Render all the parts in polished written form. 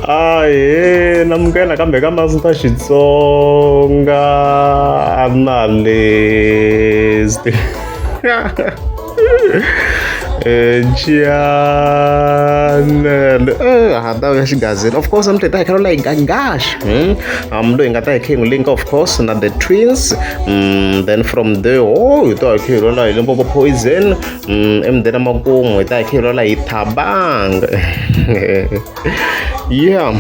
Ahee namukela kambe ka Master Xitsonga analyst channel ha ta ya xigazini of course mi ta hi kha la hi gagash loyi hi nga ta hi kha hi n'wi link of course na the twins then from there oh hi ta hi kha hi lwela hi Limpopo poison emudeni makumu hi ta hi kha hi lwela hi Thabang ya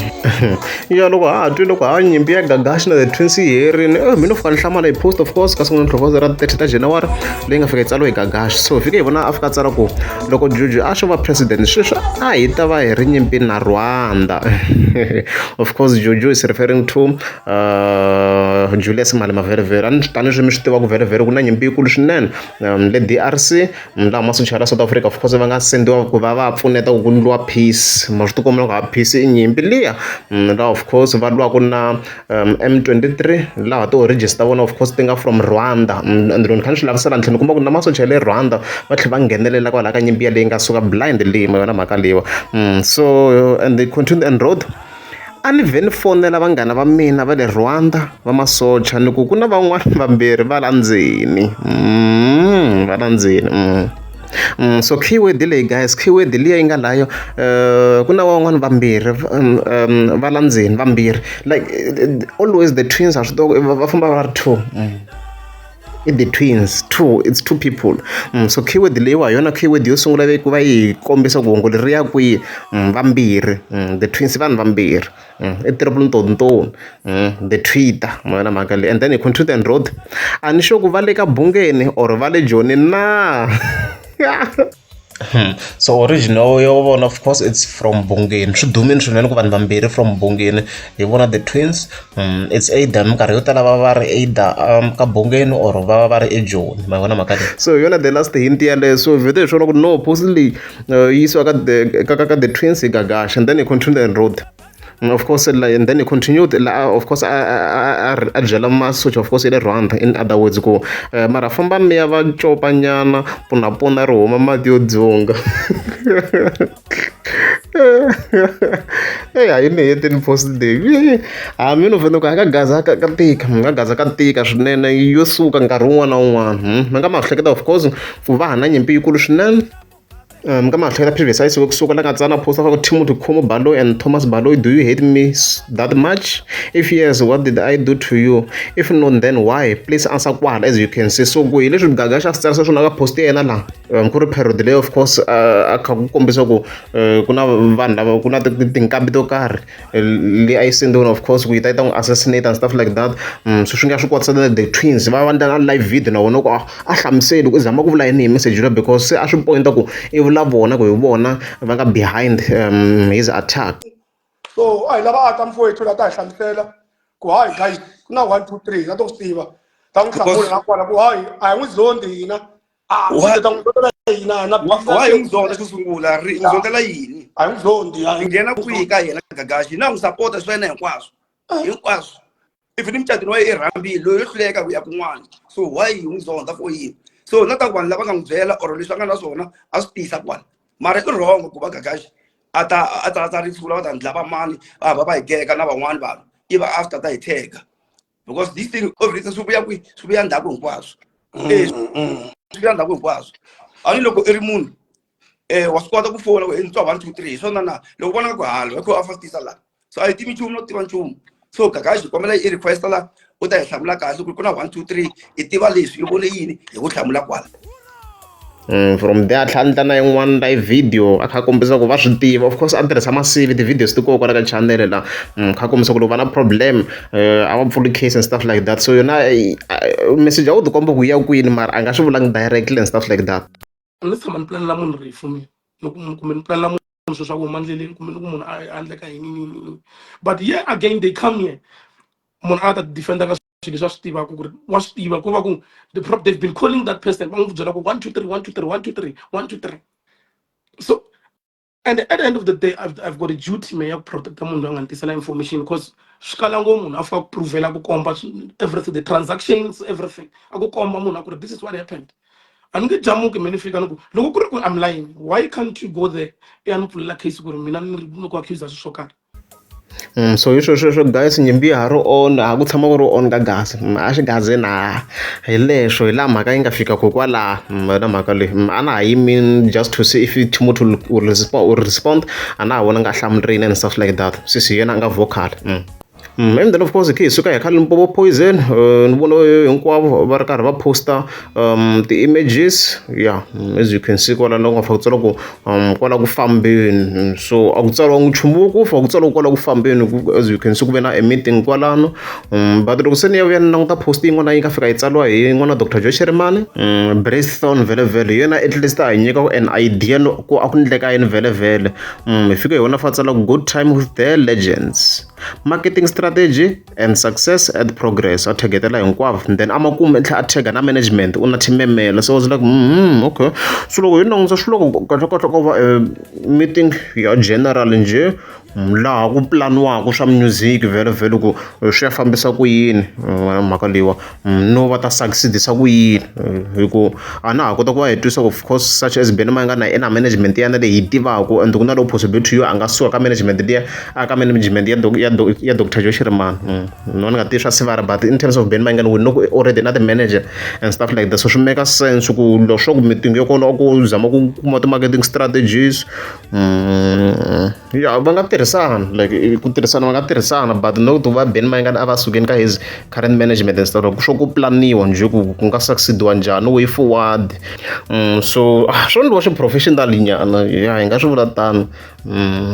ya loko ha ha twi loko ha nyimpi ya Gagashi na the twins yi herile mina fika ni hlamala hi post of course ka siku ni ra 30 ta January leyi nga fika yi tsariwa hi Gagashi so hi fike hi vona a fika a tsala ku loko Juju a xo va president sweswi a hi ta va hi ri nyimpini na Rwanda of course Juju is referring to Julius Malema vhele a ni tanihi mi swi tiva ku vhele ku na nyimpi yikulu swinene le D_R_C laha masocha ya la South Africa of course va nga sendiwa ku va va pfuneta ku ku ndliwa peace ma swi tikomba loko ha peace i nyimpi liya laha of course va lwaka na M23 laha ti-origins ta vona of course ti nga from Rwanda and loko ni kha ni swi lavisela ni tlhela ni kuma ku na masocha ya le Rwanda va tlhela va nghenelela kwalaya ka nyimpi yaleyi nga suka blind leyi ma yona mhaka leyiwa so and they continue and road A ni vhe ni fonela vanghana va mina va le Rwanda va masocha ni ku ku na van'wana vambirhi va la ndzeni va la ndzeni so keyword leyi guys keyword liya yi nga layo ku na van'wana vambirhi va la ndzeni vambirhi like always the twins ha swi tiva ku va famba va ri two. I the twins two it's two people so keyword leyiwa hi yona keyword yo sungula ku va yi kombisa ku hungu leri ri ya kwihi vambirhi the twins i vanhu vambirhi i triple ntontoni the twitter ma yona mhaka leyi and then hi continue and road a ni sure ku va le ka bungeni or va le joni na. So original yo vona of course it's from Bungeni swi dumile swinene ku vanhu vambirhi from Bungeni hi vona the twins it's either minkarhi yo tala va va ri either ka Bungeni or va va va ri eJoni ma vona mhaka leyi so hi yona the last hint yaleyo so vhete hi swona ku no post leyi yi yisiwa ka the ka ka ka the twins hi Gagash and then hi continue and road. Of course and then he continued la of course a byela masocha of course ya le Rwanda in other words ku mara famba mi ya va copa nyana punapuna ri huma mati yo dzunga eyi a yi ni hetini post leyi hambi no fanele ku a ka gaza ka ka tika ka gaza ka tika swinene yo suka nkarhi wun'wana na wun'wana mi nga ma hleketa of course ku va ha na nyimpi yikulu swinene Ka ma tlhela previous a yi kusuka la nga tsala post a ku Timothy Khumo Baloyi and Thomas Baloyi do you hate me that much if yes what did I do to you if no then why please answer kwala as you can see so ku hi leswi Gaga xa swi tsarisa swona ka post ya yena laha ku ri parody leyi of course a kha ku kombisa ku ku na vanhu lava ku na tinqambi to karhi leyi a yi sendiwile of course ku yi ta yi ta n'wi assassinate and stuff like that so swi nga swi kotisa na the twins va va endla na live video na vona ku a a hlamuseli ku i zama ku vula yini hi message luya because se a swi point ku i vula vona ku hi vona va nga behind his attack. So a hi lava a ta mfowethu la ta hi hlamusela ku hayi guys ku na 1 2 3 na to swi tiva ta n'wi hlamula na kwala ku hayi a hi n'wi zondi hina a Why- ta n'wi zondela hina na why hi n'wi zonda xo sungula ri n'wi zondela yini a hi n'wi zondi hi nghena kwihi ka yena gagashi na n'wi sapota swa yena hinkwaswo hinkwaswo if ni mucatini wa ye i rhambile loyi yo hluleka ku ya kun'wana so why hi n'wi zonda for yini so na ta ku vanhu lava nga n'wi byela or leswi a nga na swona a swi tisa kwala mara i wrong ku va gagashi a ta a ta ta ri sungula va ta ndla va mani va va va hi geka na van'wani vanhu i va after ta hi teka because this thing everything swi vuya kwihi swi vuya ndzhaku hinkwaswo swi vuya ndzhaku hinkwaswo a ni loko i ri munhu wa swi kota ku fona ku ni twa 1 2 3 hi swona na loko vona ku hala va kho a fastisa la so a hi tivi nchumu no tiva nchumu so gagashi kombela i requesta la u ta hi hlamula kahle ku ri ku na 1 2 3 i tiva leswi i vone yini hi ku hlamula kwala. From there a tlhela a endla na yin'wana live video a kha a kombisa ku va swi tiva of course a tirhisa masivi ti-videos ti kona kwala ka channel la kha a kombisa ku loko va na problem a va pfuli case and stuff like that so yona message a wu tikomba ku yi ya kwini mara a nga swi vulangi directly and stuff like that. A ni se tshama ni pulanela munhu rifu mina ni ku kumbe ni pulanela munhu swilo swa ku huma endleleni kumbe ni ku munhu a endleka yini yini yini but here again they come here munhu a ta defenda ka swilo leswi a swi tivaka ku ri wa swi tiva ku va ku the prop they've been calling that person va n'wi byela ku 1 2 3 1 2 3 1 2 3 1 2 3 so and at the end of the day I've got a duty me ya ku protecta munhu loyi a nga ni tisela information because swi kala ngopfu munhu a fika ku provela ku komba everything the transactions everything a ku komba munhu a ku ri this is what happened a ni nge jamuki me ni fika ni ku loko ku ri ku I'm lying why can't you go there i ya ni pfulela case ku ri mina ni ri ni ku accuse swilo swo karhi. So hi sweswo sweswo guys, nyimpi ya ha ri on, a ku tshama ku ri on ka Gaza. A xi gazeni ha hi leswo hi laha mhaka yi nga fika kokwalaho na mhaka leyi a na ha yimini just to see if Timothy will respond, will respond. A na ha vonanga a hlamurile and stuff like that, sisi hi yena a nga vocal. And then of course hi suka hi kha Limpopo Poison, ni vona hinkwavo va ri karhi va posta ti-images, yeah, as you can see kwala la ku nga fika ku tsariwa ku kwala ku fambeni. So a ku tsariwangi nchumu wo ku fa, ku tsariwa kwala ku fambeni, as you can see ku ve na a meeting kwalano. But loko se ni ya vuya ni languta post yin'wana yi nga fika yi tsariwa hi n'wana Dr Joe Shirimani, Bracethorn vhele vhele, hi yena at least a hi nyika an idea ku a ku endleka yini vhele vhele. Hi fike hi vona fa tsala good time with the legends, marketing strategy and success at progress, a tagetela hinkwavo, then amakumu i tlhela a tag na management u na timemela. So I was like, okay. So loko hi langutisa swi loko kahle kahle ko va meeting ya general njhe, laha ku pulaniwaka swa music vhele vhele, ku swi ya fambisa ku yini mhaka leyiwa, no va ta succeed-isa ku yini, hi ku a na ha kota ku va hi twisa. Of course, such as Benny Mayengani i na management ya yena leyi hi tivaka, and ku na low possibility yo a nga suka ka management liya a ka management ya Dr Joe Shirimani. No ni nga tivi swa sivara, but in terms of Benny Mayengani, we know ku already na ti-manager and stuff like that, so swi make sense ku leswaku meeting ya kona ku zama ku kuma ti-marketing strategies. Ya, va nga tirhisana, like ku tirhisana va nga tirhisana, but no to va Benny Mayengani a va sukeni ka his current management and stuff, swo ku planiwa njhe ku ku nga succeed-iwa njhani, way forward. So swo endliwa xi-professional nyana, ya, hi nga swi vula tano.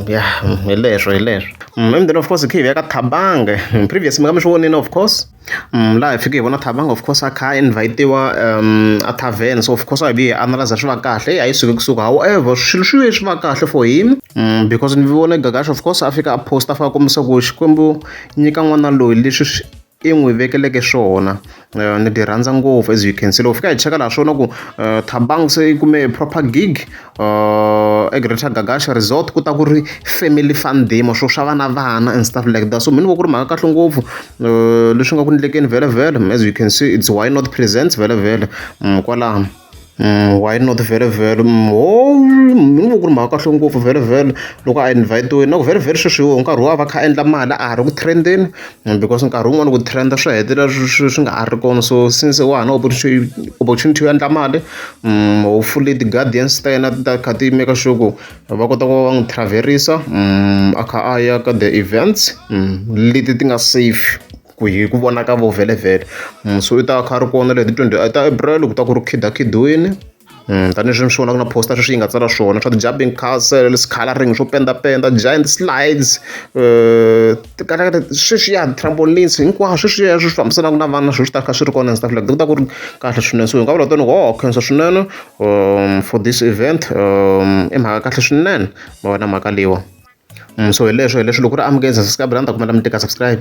Ya, hi leswo hi leswo. And then of course hi khe hi vuya ka Thabang, previous mi nga mi swi vonini, of course, laha hi fike hi vona Thabang, of course, a kha a invite-iwa a tavern. So of course a hi vuye hi analyze swi va kahle, a yi suke kusuka. However, swilo swi vuye swi va kahle for him, because ni vone Gagash, of course, a fika a post a fika a kombisa ku Xikwembu nyika n'wana loyi leswi swi i n'wi vekeleke swona. Ni ti rhandza ngopfu. As you can see, loko fika hi cheka laha swona ku Thabang se yi kume proper gig eGreater Gagasha Resort, ku ta ku ri family fun day, swo swa vana vana and stuff like that. So mina ni vona ku ri mhaka kahle ngopfu leswi nga ku endlekeni vhele vhele. As you can see, it's Why Not Presents vhele vhele kwalano. Why Not vhele vhele. Ho ni vona ku ri mhaka kahle ngopfu vhele vhele loko a invite-iwile na ku vhele vhele sweswi hi nkarhi wa va kha a endla mali, a ha ri ku trendeni, because nkarhi wun'wani ku trenda swi hetelela swi nga ha ri kona. So since wa ha na opportunity yo endla mali, hopefully ti-guardians ta yena ti ta kha ti make sure ku va kota ku va va n'wi traverisa a kha a ya ka the events leti ti nga safe ku hi ku vona ka vo vhele vhele. So i ta kha a ri kona le hi ti 20 ta April, ku ta ku ri khidakhidiwini, tanihileswi mi swi vonaka na poster sweswi yi nga tsala swona swa ti-jumping castle, colouring swo pendapenda, giant slides, kahlekahle sweswiya trampolines, hinkwaswo sweswiya swi fambisanaka na vana, swilo swi ta kha swi ri kona and stuff like that. Ku ta ku ri kahle swinene. So hi nga vula tani oh khensa swinene for this event, i mhaka kahle swinene ma vona mhaka leyiwa. So hi leswo hi leswo. Loko ku ri amukeza subscribe la ni ta kumela mi tika subscribe.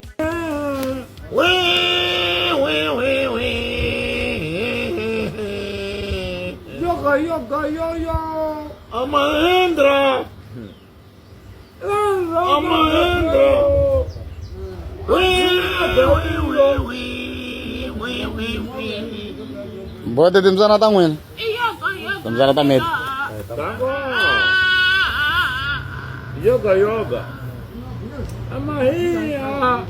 Yoga, yoga, yo, yo. Amahendra. Amahendra. Mbote timbyana ta n'wina, timbyana ta meti. Yoga, yoga. Amahia.